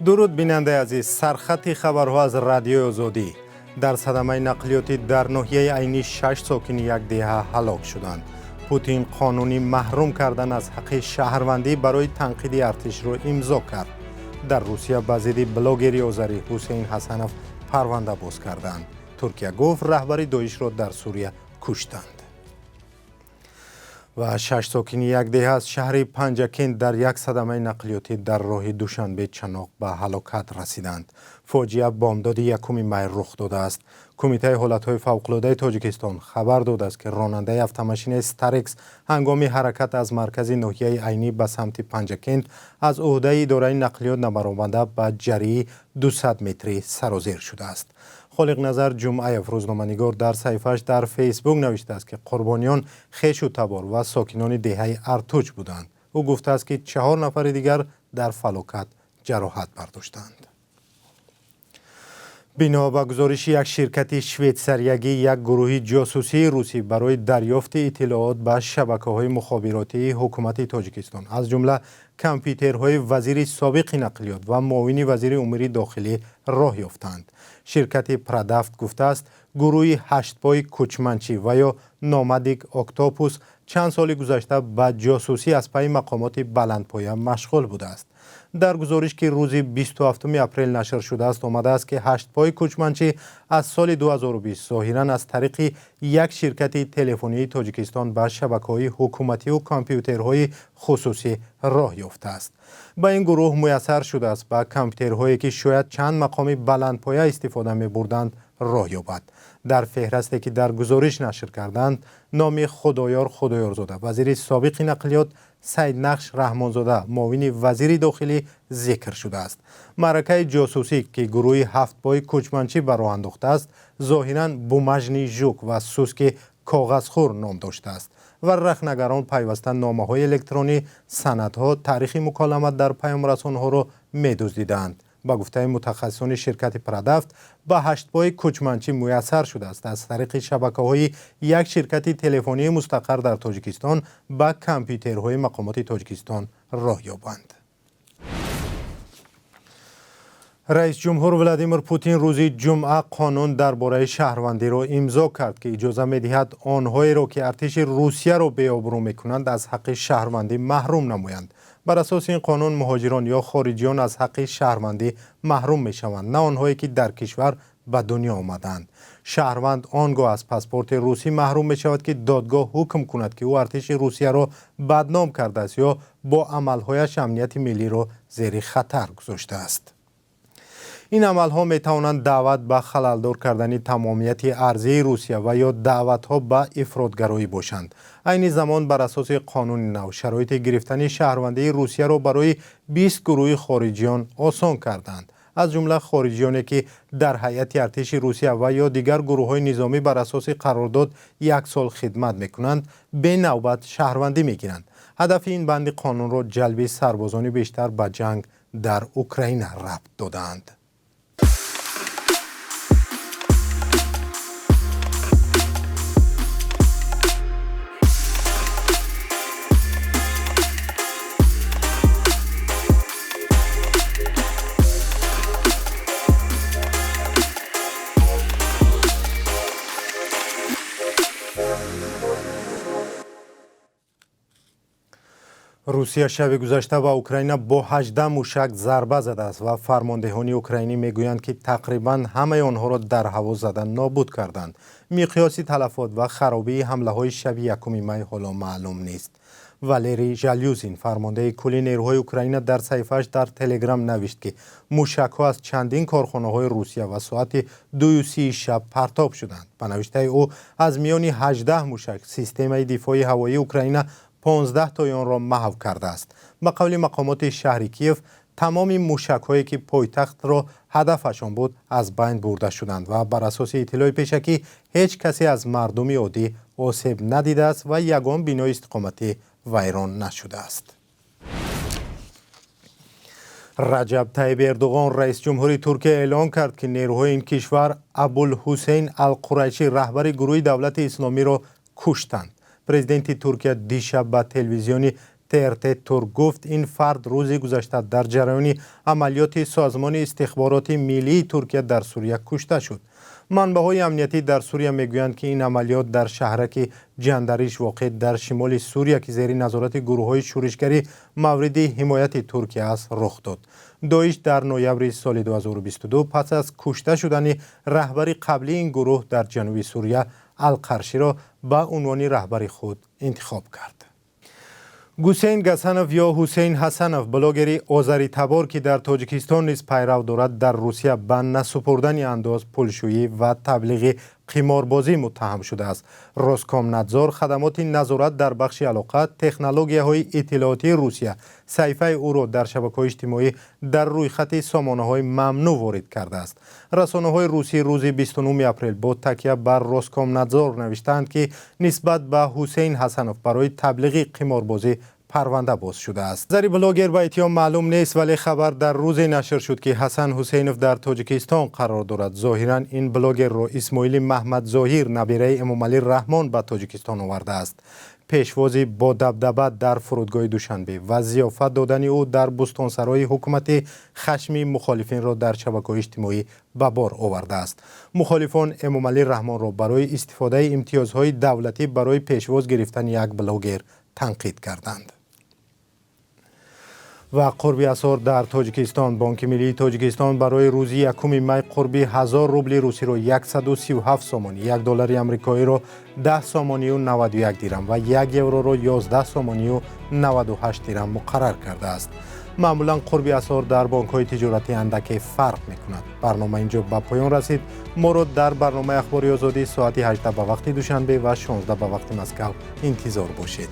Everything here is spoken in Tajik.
Дуруд, бинандаи азиз. Сархати хабарҳо аз Радиои Озодӣ. Дар садамаи нақлиётӣ дар ноҳияи Айнӣ шаш сокини як деҳа ҳалок шуданд. Путин қонуни маҳрум кардан аз ҳаққи шаҳрвандӣ барои танқиди артишро имзо кард. Дар Русия ба зидди блогери озарӣ Ҳусейн Ҳасанов парванда боз карданд. Туркия гуфт, раҳбари Доишро дар Сурия куштанд. Ва шаш сокини як деҳа аз шаҳри Панҷакент дар як садамаи нақлиётӣ дар роҳи Душанбе Чаноқ ба ҳалокат расиданд. Фоҷиа бомдоди 1 май рух додааст. Кумитаи ҳолатҳои фавқулодаи Тоҷикистон хабар додааст, ки ронандаи автомошинаи Старекс ҳангоми ҳаракат аз маркази ноҳияи Айнӣ ба самти Панҷакент аз ӯҳдаи идораи нақлиёт набаромада, ба ҷарии 200 метрӣ сарозер шудааст. Холиқназар Ҷумъаев, рӯзноманигор, дар саҳифааш дар Фейсбук навиштааст, ки қурбониён хешу табор ва сокинони деҳаи Артуч буданд. Ӯ гуфтааст, ки чаҳор нафари дигар дар фалокат ҷароҳат бардоштанд. Бино ба гузориши як ширкати швейтсариягӣ, як гурӯҳи ҷосусии русӣ барои дарёфти иттилоот ба шабакаҳои мухобиротии ҳукумати Тоҷикистон, аз ҷумла компютерҳои вазири собиқи нақлиёт ва муовини вазири умури дохилӣ роҳ ёфтанд. Ширкати Прадафт гуфтааст, гурӯҳи ҳаштпои Кучманчӣ ва ё Номадик Октопус чанд соли гузашта ба ҷосусӣ аз пайи мақомоти баландпоя машғул будааст. Дар гузориш, ки рӯзи 27 апрел нашр шудааст, омадааст, ки ҳаштпои Кучманчӣ аз соли 2020 зоҳиран аз тариқи як ширкати телефонии Тоҷикистон ба шабакаҳои ҳукумативу компютерҳои хусусӣ роҳ ёфтааст. Ба ин гурӯҳ муяссар шудааст ба компютерҳое, ки шояд чанд мақоми баландпоя истифода мебурданд, роҳ ёбад. Дар феҳрасте, ки дар гузориш нашр карданд, номи Худоёр Худоёрзода, вазири собиқи нақлиёт, Саиднақш Раҳмонзода, муовини вазири дохилӣ, зикр шудааст. Маъракаи ҷосусӣ, ки гурӯҳи ҳафтпои Кучманчӣ ба роҳ андохтааст, зоҳиран Бумажный жук ва Суски коғазхӯр ном доштааст ва рахнагарон пайваста номаҳои электронӣ, санадҳо, таърихи муколама дар паёмрасонҳоро медуздиданд. Ба гуфтаи мутахассисони ширкати Прадафт, ба ҳаштпои Кучманчӣ муяссар шудааст аз тариқи шабакаҳои як ширкати телефонии мустақар дар Тоҷикистон ба компютерҳои мақомоти Тоҷикистон роҳ ёбанд. Раис ҷумҳур Владимир Путин рӯзи ҷумъа қонун дар бораи шаҳрвандиро имзо кард, ки иҷоза медиҳад онҳоеро, ки артиши Русияро беобрӯ мекунанд, аз ҳаққи шаҳрвандӣ маҳрум намоянд. Бар асоси ин қонун, муҳоҷирон ё хориҷиён аз ҳаққи шаҳрвандӣ маҳрум мешаванд, на онҳое, ки дар кишвар ба дунё омадаанд. Шаҳрванд он гоҳ аз паспорти русӣ маҳрум мешавад, ки додгоҳ ҳукм кунад, ки ӯ артиши Русияро бадном кардааст ё бо амалҳояш амнияти миллиро зери хатар гузоштааст. Ин амалҳо метавонанд даъват ба халалдор кардани тамомияти арзии Русия ва ё даъватҳо ба ифротгароӣ бошанд. Айни замон, бар асоси қонуни нав, шароити гирифтани шаҳрвандии Русияро барои 20 гурӯҳи хориҷиён осон карданд, аз ҷумла хориҷиёне, ки дар ҳайати артиши Русия ва ё дигар гурӯҳҳои низомӣ бар асоси қарордод як сол хидмат мекунанд, бенавбат шаҳрвандӣ мегиранд. Ҳадафи ин банди қонунро ҷалби сарбозони бештар ба ҷанг дар Украина рабт додаанд. Русия шаби гузашта ба Украина бо 18 мушак зарба задааст ва фармондеҳони украинӣ мегӯянд, ки тақрибан ҳамаи онҳоро дар ҳаво зада нобуд карданд. Миқёси талафот ва харобии ҳамлаҳои шаби 1 май ҳоло маълум нест. Валерий Жалюзин, фармондеҳи кулли нерӯҳои Украина, дар саҳифааш дар Телеграм навишт, ки мушакҳо аз чандин корхонаҳои Русия ва соати 2:30 шаб партоб шуданд. Ба навиштаи ӯ, аз миёни 18 мушак системаи дифои ҳавоии Украина 15 тои онро маҳв кардааст. Ба қавли мақомоти шаҳри Киев, тамоми мушакҳое, ки пойтахтро ҳадафашон буд, аз байн бурда шуданд ва бар асоси иттилои пешакӣ ҳеҷ касе аз мардуми оддӣ осеб надидааст ва ягон бинои истиқоматӣ вайрон нашудааст. Раҷаб Тайиб Эрдуғон, раис ҷумҳури Туркия, эълон кард, ки нерӯҳои ин кишвар Абулҳусейн Алқурайшӣ, раҳбари гурӯҳи Давлати Исломиро куштанд. Президенти Туркия дишаб ба телевизиони ТРТ Турк гуфт, ин фард рӯзи гузашта дар ҷараёни амалиёти Созмони истихбороти миллии Туркия дар Сурия кушта шуд. Манбаъҳои амниятӣ дар Сурия мегӯянд, ки ин амалиёт дар шаҳраки Ҷандариш, воқеъ дар шимоли Сурия, ки зери назорати гурӯҳҳои шӯришгарӣ мавриди ҳимояти Туркия аст, рух дод. Доиш дар ноябри соли 2022 пас аз кушта шудани раҳбари қаблии ин гурӯҳ дар ҷануби Сурия, Алқарширо ба унвони раҳбари худ интихоб кард. Гусейн Гасанов ё Ҳусейн Ҳасанов, блогери озаритабор, ки дар Тоҷикистон низ пайрав дорад, дар Русия ба насупурдани андоз, пулшӯӣ ва таблиғи қиморбозӣ муттаҳам шудааст. Роскомнадзор, хадамоти назорат дар бахши алоқа, технологияҳои иттилоотии Русия, саҳифаи ӯро дар шабакаҳои иҷтимоӣ дар рӯйхати сомонаҳои мамнӯъ ворид кардааст. Расонаҳои русӣ рӯзи 29 апрел бо такя бар Роскомнадзор навиштаанд, ки нисбат ба Ҳусейн Ҳасанов барои таблиғи қиморбозӣ парванда боз шудааст. Назари блогер ба иттиҳом маълум нест, вале хабар дар рӯзе нашр шуд, ки Ҳасан Ҳусейнов дар Тоҷикистон қарор дорад. Зоҳиран ин блогерро Исмоили Маҳмадзоҳир, набираи Эмомалӣ Раҳмон, ба Тоҷикистон овардааст. Пешвози бодабдаба дар фурудгоҳи Душанбе ва зиёфат додани ӯ дар бӯстонсарои ҳукуматӣ хашми мухолифинро дар шабакаҳои иҷтимоӣ ба бор овардааст. Мухолифон Эмомалӣ Раҳмонро барои истифодаи имтиёзҳои давлатӣ барои пешвоз гирифтани як блогер танқид карданд. Ва қурби асъор дар Тоҷикистон. Бонки миллии Тоҷикистон барои рӯзи 1 май қурби 1000 рубли русиро 137 сомонӣ, 1 доллари амрикоиро 10 сомонию 91 дирам ва 1 евроро 11 сомонию 98 дирам муқаррар кардааст. Маъмулан қурби асъор дар бонкҳои тиҷоратӣ андаке фарқ мекунад. Барнома инҷо ба поён расид. Моро дар барномаи Ахбори Озодӣ соати 18 ба вақти Душанбе ва 16 ба вақти Москав интизор бошед.